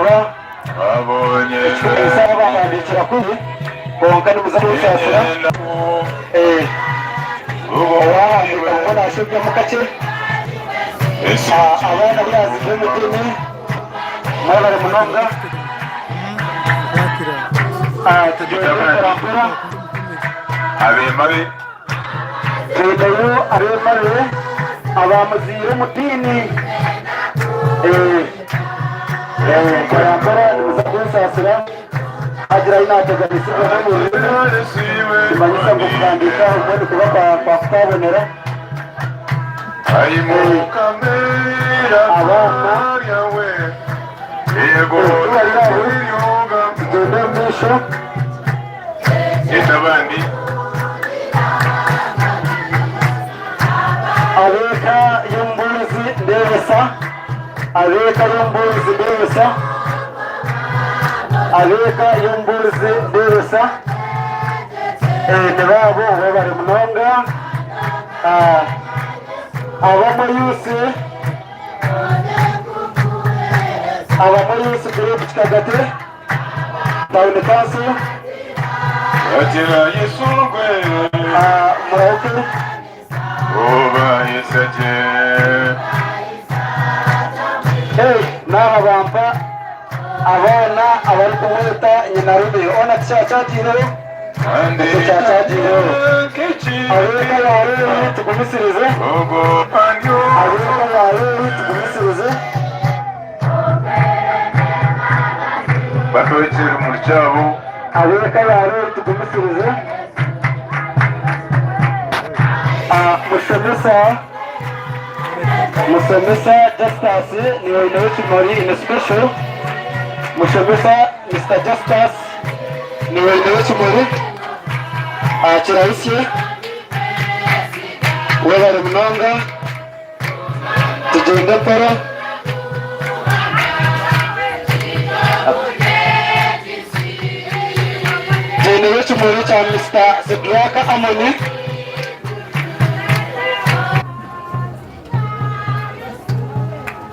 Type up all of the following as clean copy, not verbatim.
Ahakuba ekirikumanyisa babahandiikira kubi, kwonka nimuza kunsaasira. Owaahandiika bumwe naashobyamu kakye. Abaana abu yaaziire omu diini mwebare munonga. Tugyende mporampora. Twineyo ab'emabe abaamuziire omu diini. Mporampora nimuza kunsaasira haagira ahu naateganisibwa n'omu rurimi, nikimanyisa ngu okuhandiika obumwe nikuba kwakutabonera. Abaana tubari aho tugyende omu maisho. Yeta abandi. Ab'eka y'omubuurizi Ndeebesa Ab'eka y'omubuurizi Ndeebesa Ab'eka y'omubuurizi Ndeebesa Nibaabo webare munonga Abamwe Youth Abamwe Youth Group Kikagate Town Council. Agira Yesu gwe. Murahuke. Oba Yesu gye. Hey, n'aha bampa abaana abarikumweta nyina Rubi. Ona tikyakyagiireho? Ekyo kyakyagiireho. Ab'eka ya Leewi tugumisirize. Ab'eka ya Leewi tugumisirize. Batwekye ebimuri kyabo. Ab'eka ya Leewi tugumisirize. Mushomesa Mushomesa Justus niiwe oineho ekimuri in special. Mushomesa Mister Justus niiwe oineho ekimuri. Kirahisye. Webare munonga. Tugyende mpora. Twineyo ekimuri kya Mister Sidraka Amoni.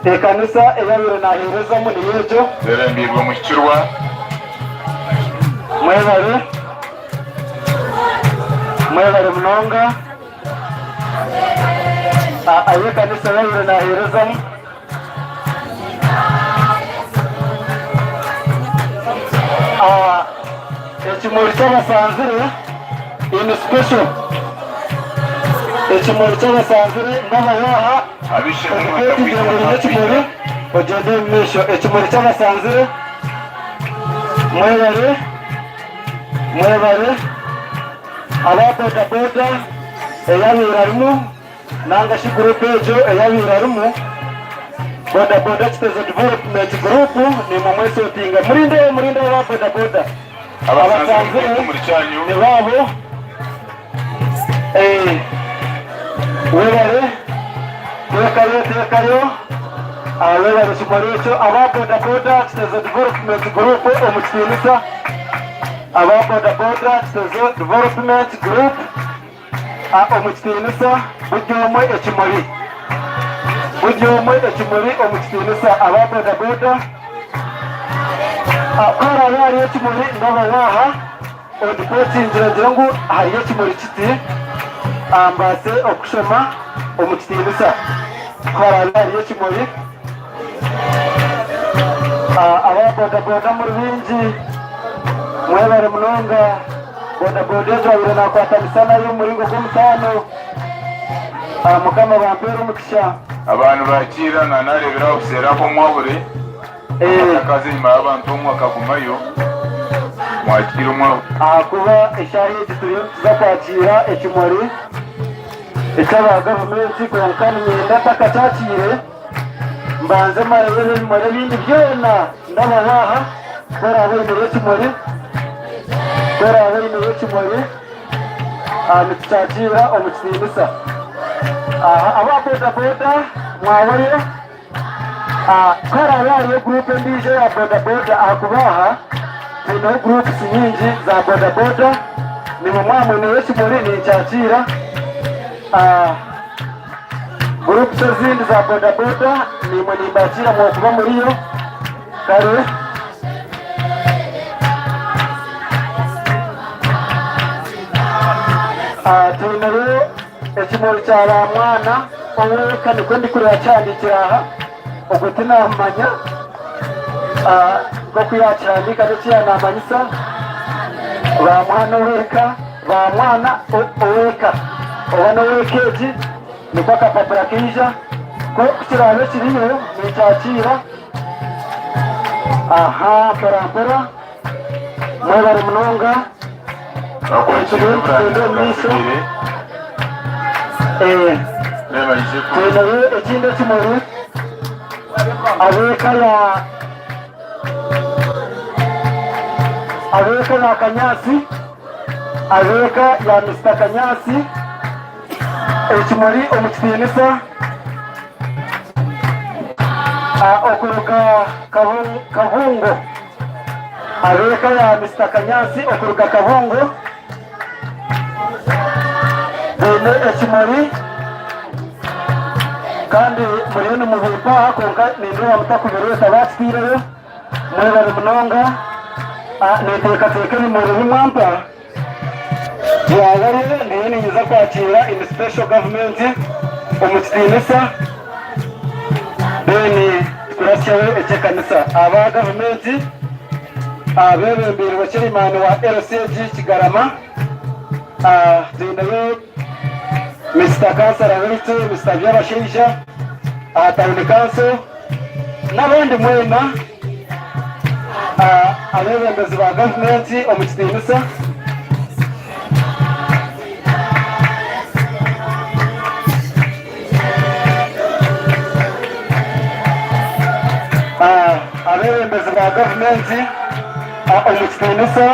Ekanisa ei abaire naheerezamu niyo egyo. Bebembeirwe Muhikirwa. Mwebare. Mwebare munonga. Ahi ekanisa yabaire naheerezamu. Ekimuri ky'abasanzire in special. Ekimuri ky'abasanzire n'abayaha okukweta ngu oine ekimuri ogyende omu maisho. Ekimuri ky'abasanzire mwebare mwebare. Aba bodaboda ei abaire arimu nanga shi guruupu egyo ei abaire arimu, Bodaboda Kitezo Development Group, naimwe mwesotinga. Murindeho, murindeho aba bodaboda abasanzire ni baabo. Webare, teekayo, teekayo. Webare kimuri ekyo. Aba bodaboda Kitezo Development Group omu kitiinisa. Aba bodaboda Kitezo Development Group omu kitiinisa buri omwe ekimuri buri omwe ekimuri omu kitiinisa aba bodaboda ku haraabe hariyo ekimuri ndaba waaha ondipootingire ngire ngu hariyo ekimuri kiti mbaase okushoma omu kitiinisa ku haraabe hariyo ekimuri. Aba bodaboda muri baingi mwebare munonga. Bodaboda egyo abaire nakwatanisa nayo omu muringo gw'omutaano. Mukama abampeere omugisha. Abantu bakiira na narebera aho buseeri aho omwahuri atakaza enyima y'abantu omwe akagumayo mwakiire omwahuri. Ahakuba eshaaha egi turiyo nituza kwakiira ekimuri eky'aba gavumenti kwonka niinyenda ntakakyakiire. Mbanze mareyo ebimuri ebindi byona ndabaho aha, ku oraabe oineyo ekimuri, ku oraabe oineyo ekimuri, nitukyakiira omu kitiinisa. Aha aba bodaboda mwabayo, ku haraabe hariyo guruupu endiijo eya bodaboda ahakuba aha twineho guruupusi nyingi za bodaboda, naimwe mwaba mwineyo ekimuri ninkyakiira. Guruupusi ezindi za bodaboda naimwe nimbakiira mwokuba muriyo. Kare. Ah, Twineyo ekimuri kya ba mwana ow'eka nikwo ndikureeba kihandiikire aha ogwo tinamumanya Ah, nk'oku yakihandiika n'eki yanamanyisa ba mwana ow'eka ba mwana ow'eka oba n'ow'eka egi nikwo akapapura kaija ku kiraabe kiriyo ninkyakiira aha mpora mpora mwebare munonga Twakwakira tugende oburangi omu maisho bukasigaire. Eh, Reeba ije ku twineyo ekindi ekimuri ab'eka ya ab'eka ya Kanyaasi ab'eka ya Mister Kanyaasi Ekimuri omu kitiinisa okuruga Kabungo. Ab'eka ya Mister Kanyansi okuruga Kabungo baine ekimuri kandi muriyo nimubimpa aha kwonka nindeeba mutakubireeta baakitaireyo. Mwebare munonga. Ninteekateeka ebimuri ebi mwampa. Byabayo ndiyo ninyija kwakiira in special government omu kitiinisa then tukurasyeho eky'ekanisa. Aba gavumenti abebembeirwe chairman wa LCG Kigarama twineyo Mister Kansara waitu Mister Byabashaija aha town council n'abandi mwena. Abeebembezi ba gavumenti omu kitiinisa. Abeebembezi ba gavumenti omu kitiinisa.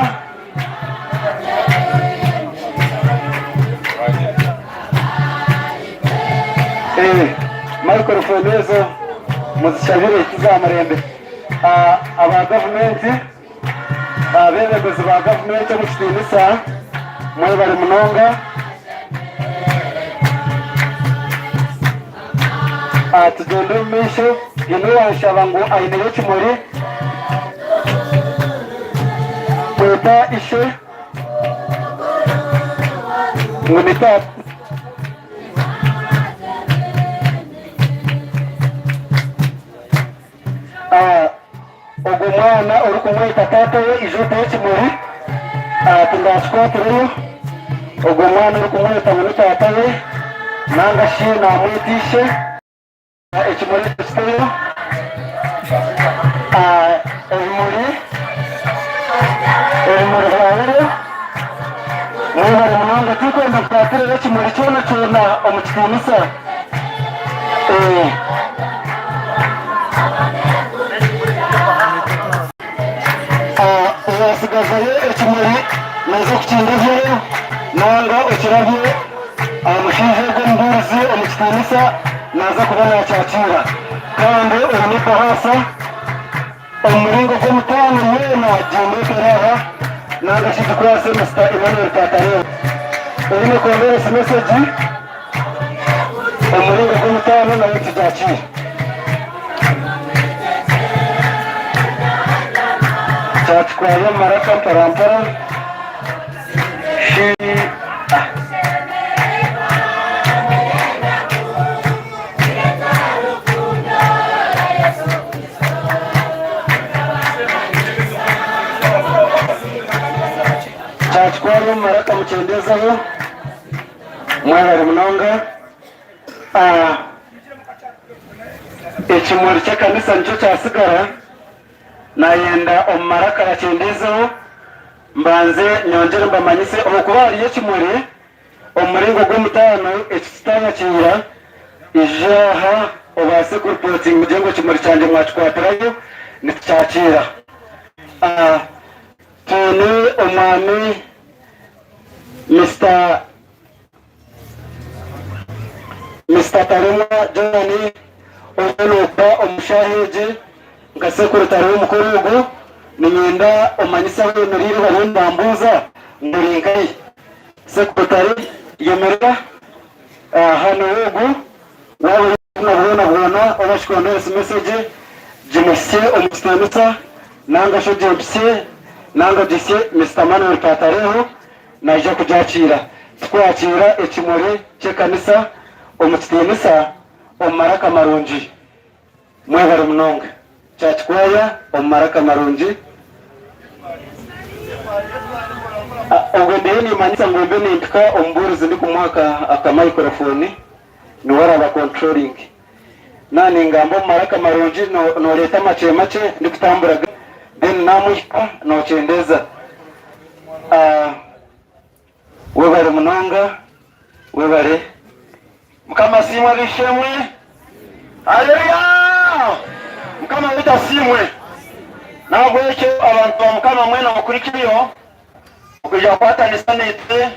Microphone ezo muzishabire tiza murembe. Aba gavumenti, abeebembezi ba gavumenti omu kitiinisa mwebare munonga. Tugyende omu maisho, haine owanshaba ngu aineyo ekimuri kweta ishe ngu ni taata. Ogwo mwana orikumweta taata we ija oteho ekimuri, tindakikwatireyo. Ogwo mwana orikumweta ngu ni taata we nanga shi naamweta ishe, ekimuri ekyo kiteyo. Ebimuri, ebimuri byaweyo. Mwebare munonga tinkwenda nkwatirire ekimuri kyona kyona omu kitiinisa. Owasigazayo ekimuri noza kukindabyayo nanga okirabye aha mushaija ogwo omubuurizi omu kitiinisa naza kuba nakyakiira kandi oine ebahaasa. Omu muringo gw'omutaano yoona gyendetere aha nanga shi gikwase Mister Emmanuel Katareba. Oine condolence message omu muringo gw'omutaano nayo tugyakiire. Kyakikwayo omu maraka mpora mpora shi ah. Kyakitwara omu maraka mukyendezeho. Mwebare munonga. Ah, ekimuri ky'ekanisa nikyo kyasigara. Nayenda omu maraka bakyendezeho. Mbanze nyongyere mbamanyise omukuba hariyo ekimuri. Omu muringo gw'omutaano eki tutayakiira, ija aha obaase kuripotinga ogire ngu ekimuri kyangye mwakikwatirayo, nitukyakiira. Twine omwami Mister Mister Taremwa John oriyo nookuba omu shaaha egi nka sekuritare w'omukoro ogu. Niinyenda omanyise ahu oyemereire bariyo nibambuuza ngu ori nkahi. Sekuritare yemerera aha niwe ogu waaba oine obutumwa bwona bwona oba ki condolence message. Gimuhitsye omu kitiinisa nanga shi ogimpitsye nanga ogihitsye Mister Manuel Paatareho naija kugyakiira. Tukwakiira ekimuri ky'ekanisa omu kitiinisa omu maraka marungi. Mwebare munonga. Kyakikwaya omu maraka marungi. Obwe ndiyo nimanyisa ngu mbe nimpika omubuurizi ndikumuha aka microphone niwe araba controlling. Naaba ningamba omu maraka marungi nooreeta makye makye ndikutambura then naamuhika nookyendeeza. Webare munonga webare. Mukama asiimwe ab'eishe-emwe. Haleluya! Mukama waitu asiimwe. N'ahabw'ekyo abantu ba Mukama mwena mukurikyeyo okwija kukwatanisa naitwe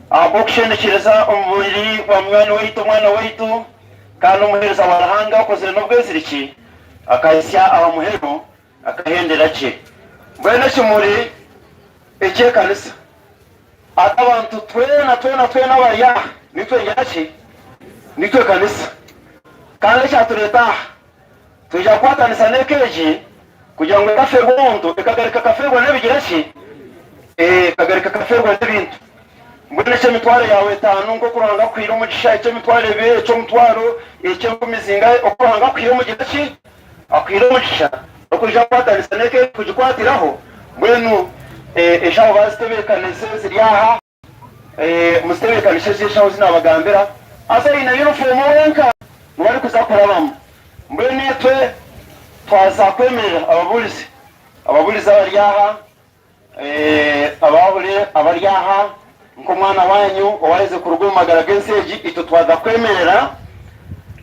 ahabw'okushendekyereza omubiri gwa munywani waitu, omwana waitu, kandi omuheereza wa Ruhanga okozire n'obweziriki akahitsya aha muheru akahendera gye. Mbwenu ekimuri eky'ekanisa Ati abantu twena twena twena abari aha nitwe ngira ki? Nitwe kanisa. Kandi ekyatureeta aha, twija kukwatanisa n'eka egi kugira ngu etaferwa omuntu, ekagaruka ekaferwa n'ebigira ki? Ee, ekagaruka ekaferwa n'ebintu. Mbwenu eky'emitwaro yaawe etaano nk'oku Ruhanga akuhaire omugisha, eky'emitwaro ebiri, eky'omutwaro, eky'enkumi zingahi, oku Ruhanga akuhaire omugira ki? Akuhaire omugisha n'okwija kukwatanisa n'eka egi kugikwatiraho. Mbwenu enshaho baazitebeekanise ziri aha. Muzitebeekanise ezi enshaho ezi naabagambira. Haza oine yunifoomu wenka niwe arikuza kurabamu. Mbwenu itwe twaza kwemerera ababuurizi, ababuurizi abari aha, abaahuri abari aha, nk'omwana waanyu owaaherize kuruga omu magara g'ensi egi, itwe twaza kwemerera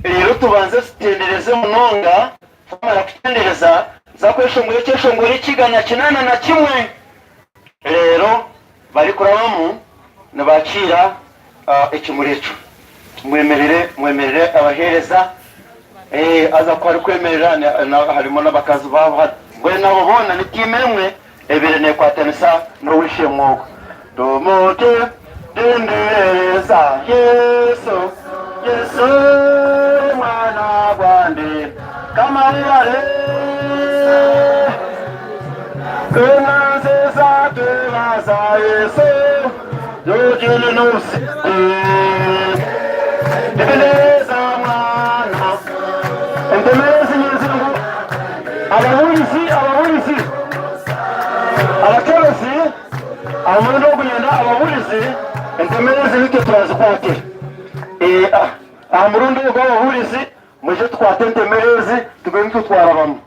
reero tubanze tutendereze munonga. Twamara kutendereza, tuza kweshongora ekyeshongoro eky'igana kinaana na kimwe. Reero barikurabamu nibaakiira ekimuri ekyo. Mwemerere, mwemerere abaheereza. Haza ku harikwemerera harimu n'abakazi baabo hati. Mbwenu abo boona ni tiimu emwe ebaire neekwatanisa n'ow'eishe-emwe ogwo. Tumuti tendereza Yesu, Yesu mwana gwande, Mukama webare. Twemanziza twebaza Yesu, Tugire n'obusinge. Tendereza mwana. Entemerezi ningira ngu ababuurizi, ababuurizi, abakebezi, Aha murundi ogu niinyenda ababuurizi entemerezi nitwe turazikwate. Aha murundi ogu ababuurizi mwije tukwate entemerezi tube nitwe twarabamu.